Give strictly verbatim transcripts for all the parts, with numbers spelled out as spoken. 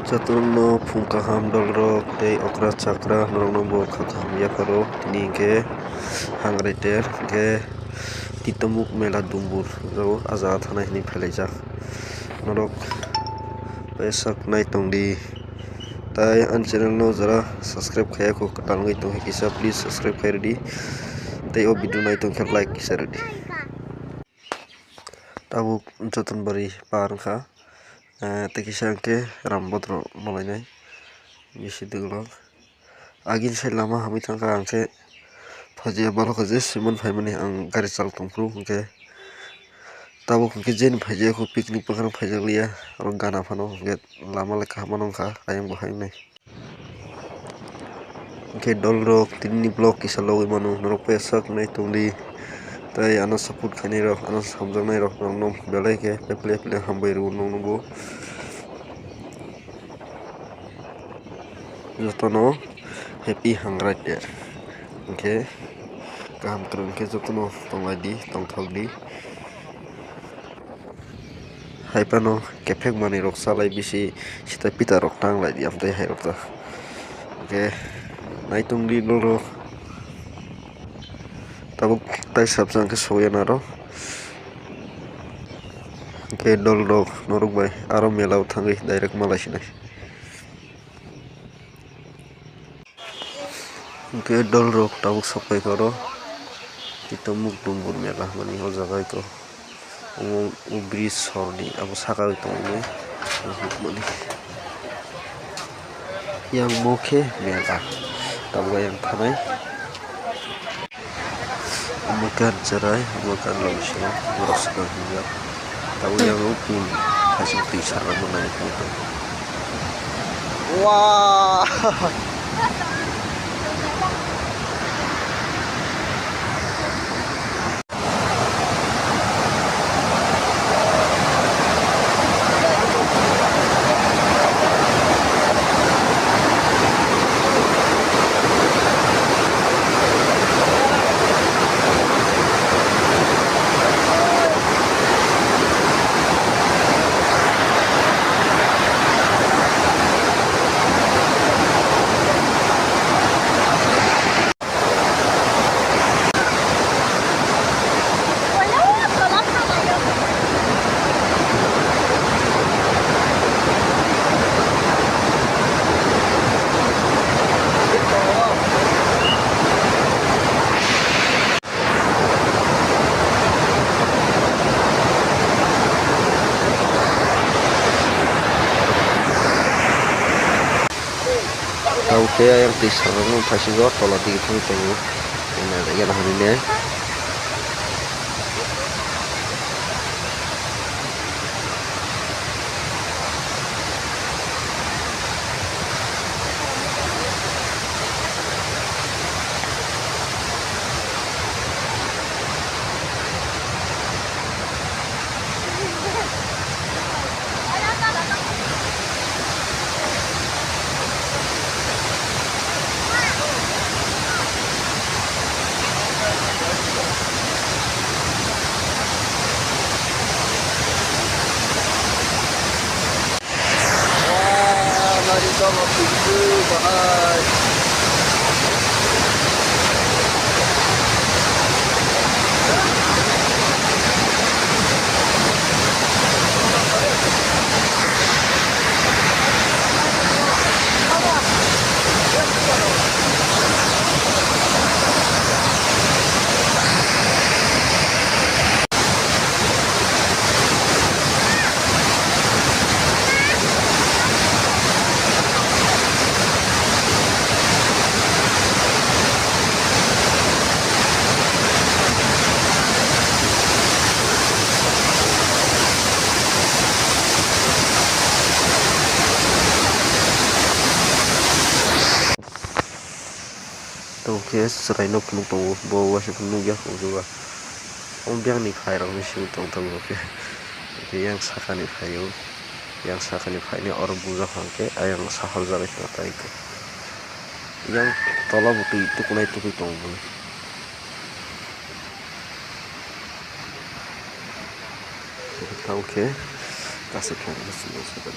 Jotono phung kaham dolrok tei okra chakra norokno bo kha kaham yapharo. Tini hinkhe hangrai ter hinkhe Titomuk mela Dumbur o ah jaga thanai hinwi phailaijak. Norok bai sak nai tongdi. Tai ani channel no jora subscribe khaiya kho, kwtal wngwi tongkhe kisa, please subscribe khai rwdi. Tei o video nai tongkhe like kisa rwdi. Tabuk Jotonbari par wngkha. Eh, tei kisa hwnkhe Rambodro malainai bisi dwklok. Agini side lama hamwi thangkha, ang khe phajiya balokho je simon phaimani ang gari chal tongphuru hwnkhe. Tabuk hwnkhe jeni phaijak kho picnic bwkhano phaijakliya, oro gana phano hwnkhe lama le kaham wngkha ayang bo hai wngnai. Hwnkhe dolrok tinini vlog kisa logwi mano, norok bai sak nai tongdi. Tai ano support khainai rok, ano hamjaknai rok norokno belai khe belai belai hambai rwo nokno bo. Jotono happy hangrai ter. Hwnkhe kaham kwrwng khe jotono tonglaidi, tongthokdi. Hai phano kephek manwi rok chalai bisi sita pita rok tanglai di amtwi hai rok ta. Hwnkhe naitung di dolrok. Tabuk tai sabsa hwnkhe soya naro. Hwnkhe dolrok norok bai aro mela o thangwi direct malai sinai. Hwnkhe dolrok tabuk sokphaikha oro Titomuk Dumbur mela hwnmani o jaga iko. Omo o bridge sorni abo saka o tongmani. Yang bo khe mela tabuk ayang thanai. Omo khe ani cherai, omo khe ani lobisongo borok swkang hinjak. Tabuk yang o pool kaisa twi sarnai bo nai tongkha. Wah! Tamo khe ayang twi sarnai phaisingo tola digi thangwi tongo. Ena, ena hinwi ne. Wah, nari tamo pintu bahai. Tamo khe chwraino phunuk tongo, bo uaisa phano nukya phunukjaba. Omo biyangni phairokni simi tongthok bo khe. Hwnkhe yang sakani phaio, yang sakani phaini oro bujak hwnkhe ayang sahaljakgwi tongthai khe. Yang tola bo twi tukunai tukui tongo bini. Tamo khe kasui khlainai.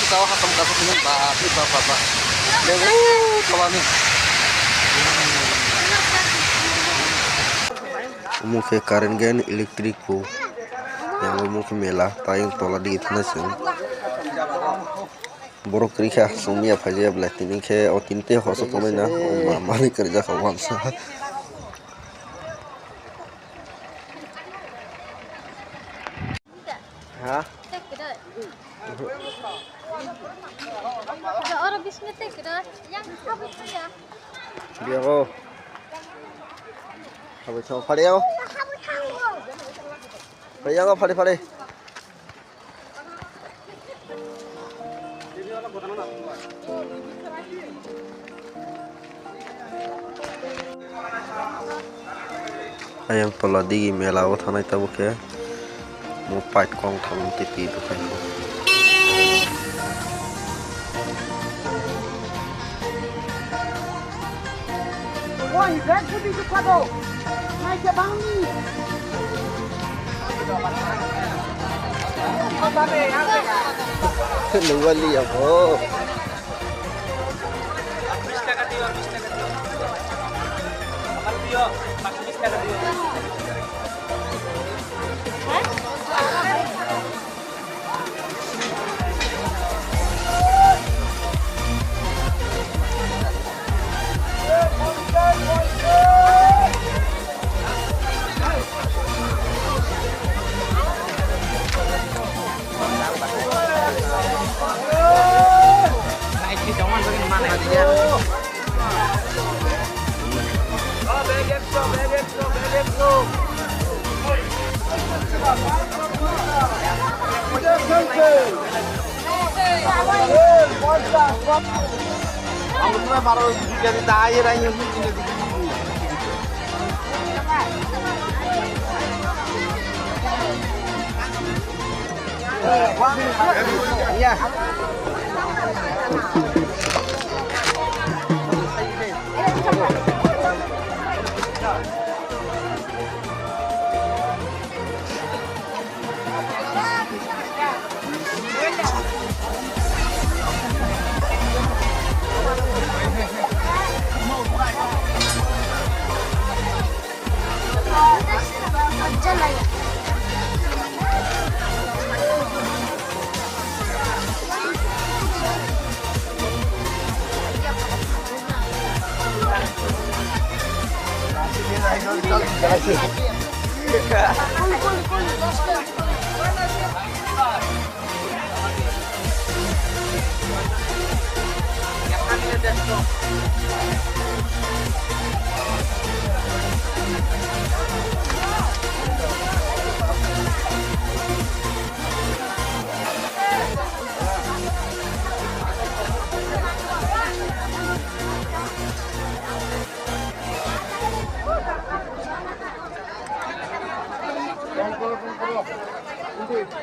Tao hakam kasu tini ba, ba, ba, ba. Yang, uh, kawani. Omo khe current gain electric po. Yang omo khe mela, tayong tola digi thana chwng. Borok kwrwi kha, chwng miya phaijaya belai. Tini khe o tini tei hor se tongnai na, o ma-, manwi kwrwi jakha wansa. Ha? Oro bising tei kwrwi, yang habwi thangya. Biago. Habwi thang, phari o. Phari yango, phari, phari. Ayang tola digi mela o thanai tabuk khe mo pipe kong thang tei twi bukhai kho. Wah, bag putih tu kado. Naik ke bangni. Nunggu lihat, oh.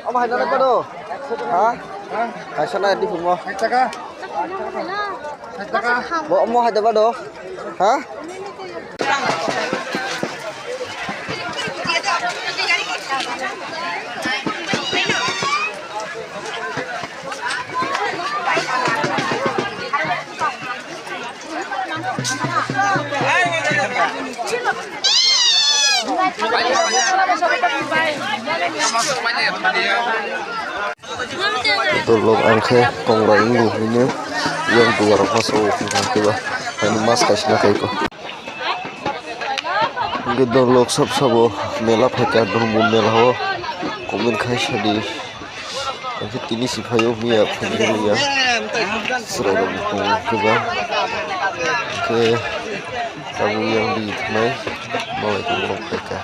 Omo hai nang pado? Ha? Kaisa na di phungo. Bo omo hai da pado? Ha? Dolok ang khe kongra wngwi hwnwi yang dugarok masa o hwnwi thangkhe ba, ani mas kaisa na khaiko. Hwnkhe dolok sab sabo mela phaikha, Dhormo mela o comment khai sadi. Hwnkhe tini si phaio miya phunukya chwrairok tongo kwbang. Hwnkhe tabuk yang di thanai malai borok phaikha.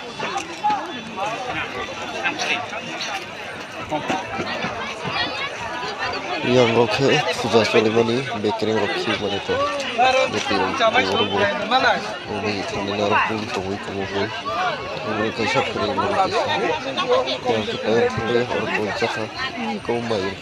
Yang rok khe puja cholimani bekereng rok khibmani to. Bekereng tongo rw bo. Ungwi thangwi narwk bum tongwi tongo hwn. Ungwi kaisa phwrwngmani kaisa. Yang khe tayar thangwi hor pon chakha. Kau mai.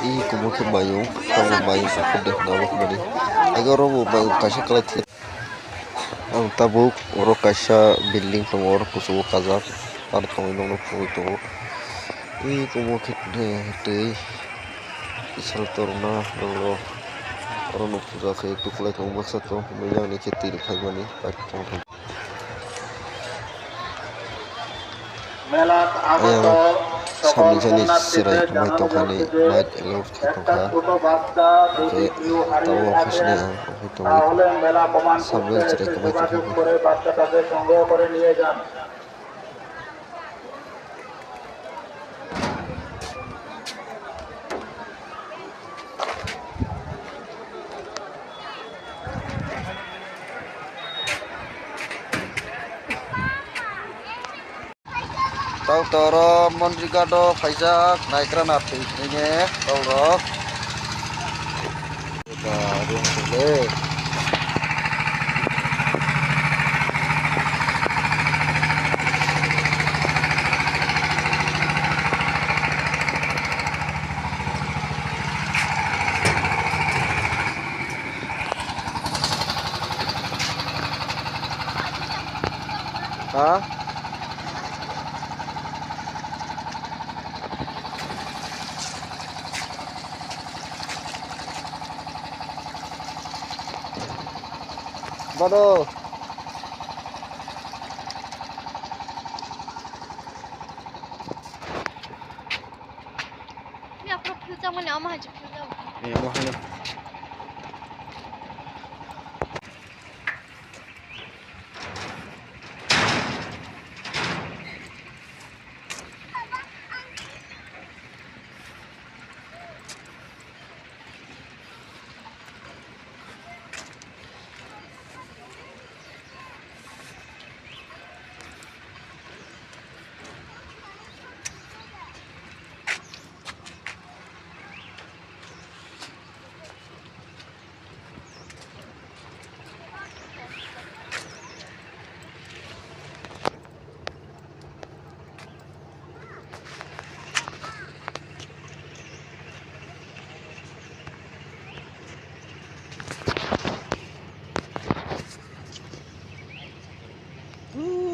I kumo khe mayung, tamo mayung kuphur de hwnna bo hwnmani. Age oro bo mayung kaisa kwlai thik. Ang tabuk oro kaisa building tongo, oro kuchugo kajak, aro tongwi nokno phugwi tongo. I kumo khe twi sal torna nokno oro no puja khe tukulai tongo, baksa tong hwnwi yang ni khe twi rwkhaimani pipe tong. Ayang samni jani chwrai kwmai tongkha ni bike allow khe tongkha. Hwnkhe tabuk haisini ang nugwi tongo. Samni chwrai kwmai tongkha. Tau toro Mondri Gado phaijak, naikrana thwi thwine tau rok. Ha? Bodo. Ni aphuru phil chamani ama hai phil jao. Ni ama hai.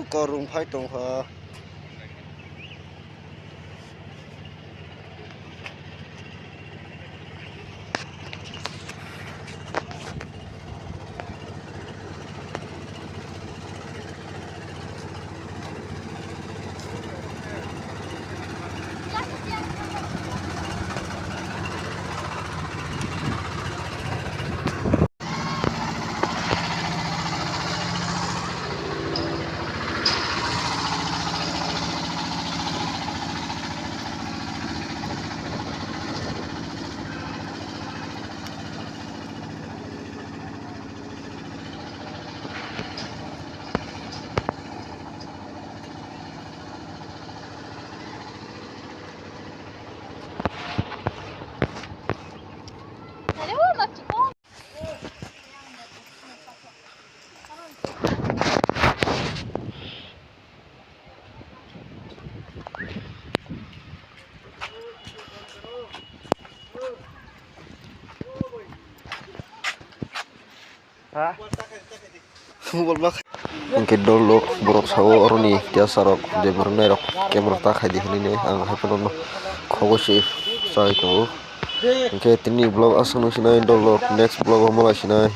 Korung phai tongkha. Hwnkhe dolrok borok sao oroni tiasa rok je borok nairok camera ta khaidi hinwi ang hai phano khogoi se chai tongo. Hwnkhe tini vlog aswk nung sinai dolrok next vlog o malai sinai.